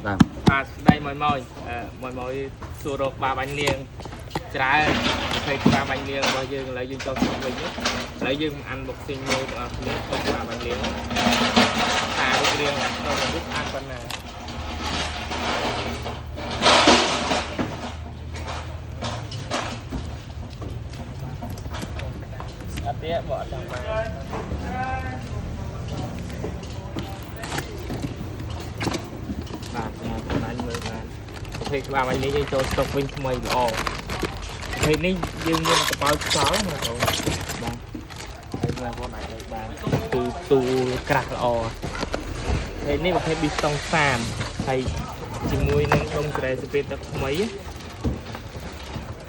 ដើម បាទស្ដីមួយមួយអឺមួយមួយសួររកបាបាញ់លៀងច្រើនប្រភេទក្បាលបាញ់លៀងរបស់យើងឥឡូវយើងចូលស្រុកវិញឥឡូវយើងអានបុកស៊ីងមើលបងប្អូនគ្នាក្បាលបាញ់លៀងថារូបរាងក្នុងនេះស្អាតប៉ុណ្ណាស្អាតទៀតបើអត់ចង់បានបាទខ្ញុំអាចមើលបានប្រភេទក្បាលបាញ់នេះយើងចូលស្តុកវិញថ្មីល្អប្រភេទនេះយើងមានកប៉ៅខ្យល់ណាបងបាទហើយបងប្អូនអាចមើលបានគឺទូលក្រាស់ល្អប្រភេទនេះប្រភេទប៊ីស្តុង30ហើយជាមួយនឹងដុំស្រែសពេតទឹកថ្មី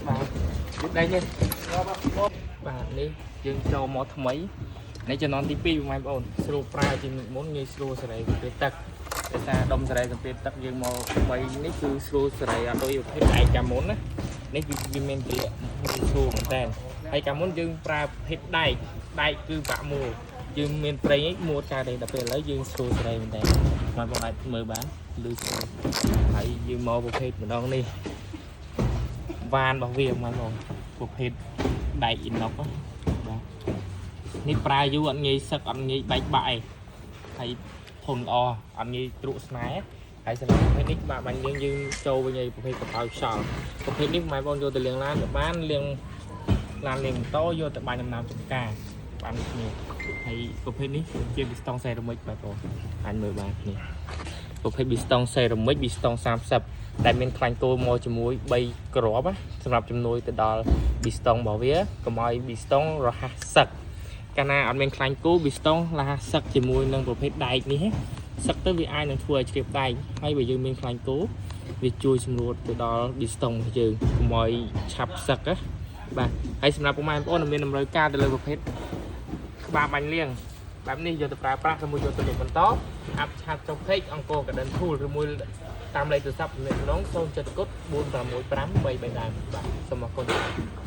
បាទយឹតដៃនេះបាទនេះយើងចូលមកថ្មីនេះជំនាន់ទី2បងប្អូនស្រួលប្រើជាងមុនងាយស្រួលសេរីសពេតទឹកដោយសារដុំសេរីសម្ពាធទឹកយើងមក3នេះគឺស្រួលសេរីអត់ដូចប្រភេទឯកកាមុនណានេះវាមានជាស្រួលមែនតើហើយកាមុនយើងប្រើប្រភេទដែកដែកគឺបាក់មួលយើងមានប្រេងឯងមួលកើតទេដល់ពេលឥឡូវយើងស្រួលសេរីមែនតើបងប្អូនអាចមើលបានឮស្រួលហើយយើងមកប្រភេទម្ដងនេះវ៉ានរបស់វាបងប្អូនប្រភេទដែកអ៊ីណុកបាទនេះប្រើយូរអត់ងាយសឹកអត់ងាយបែកបាក់ឯងហើយធន់ល្អអត់ងាយទ្រក់ស្នែហើយសម្រាប់ប្រភេទនេះបាទបាញ់យើងយើងចូលវិញឯប្រភេទកប៉ៅខ្យល់ប្រភេទនេះម៉ែបងយកទៅលាងឡានក៏បានលាងឡានលាងម៉ូតូយកទៅបាញ់ដំណាំចំការបានដូចគ្នាហើយប្រភេទនេះជាប៊ីស្តុងសេរ៉ាមិចបងប្អូនអាចមើលបាននេះប្រភេទប៊ីស្តុងសេរ៉ាមិចប៊ីស្តុង30ដែលមានខ្លាញ់គោមកជាមួយ3គ្រាប់សម្រាប់ជំនួយទៅដល់ប៊ីស្តុងរបស់វាកុំឲ្យប៊ីស្តុងរហ័សសឹកកាលណាអត់មានខ្លាញ់គោប៊ីស្តុងរហ័សសឹកជាមួយនឹងប្រភេទដែកនេះសឹកទៅវាអាចនឹងធ្វើឲ្យជ្រាបដែកហើយបើយើងមានខ្លាញ់គោវាជួយសម្រួលទៅដល់ប៊ីស្តុងរបស់យើងកុំឲ្យឆាប់សឹកណាបាទហើយសម្រាប់ពុកម៉ែបងប្អូនដែលមានតម្រូវការទៅលើប្រភេទក្បាលបាញ់លៀងបែបនេះយកទៅប្រើប្រាស់ឬមួយយកទៅលក់បន្តអាប់ឆាតចុះពេកអង្គរកដិនធូលឬមួយតាមលេខទូរស័ព្ទទំនាក់ទំនង07គុត465 3 3ដើមបាទសូមអរគុណ។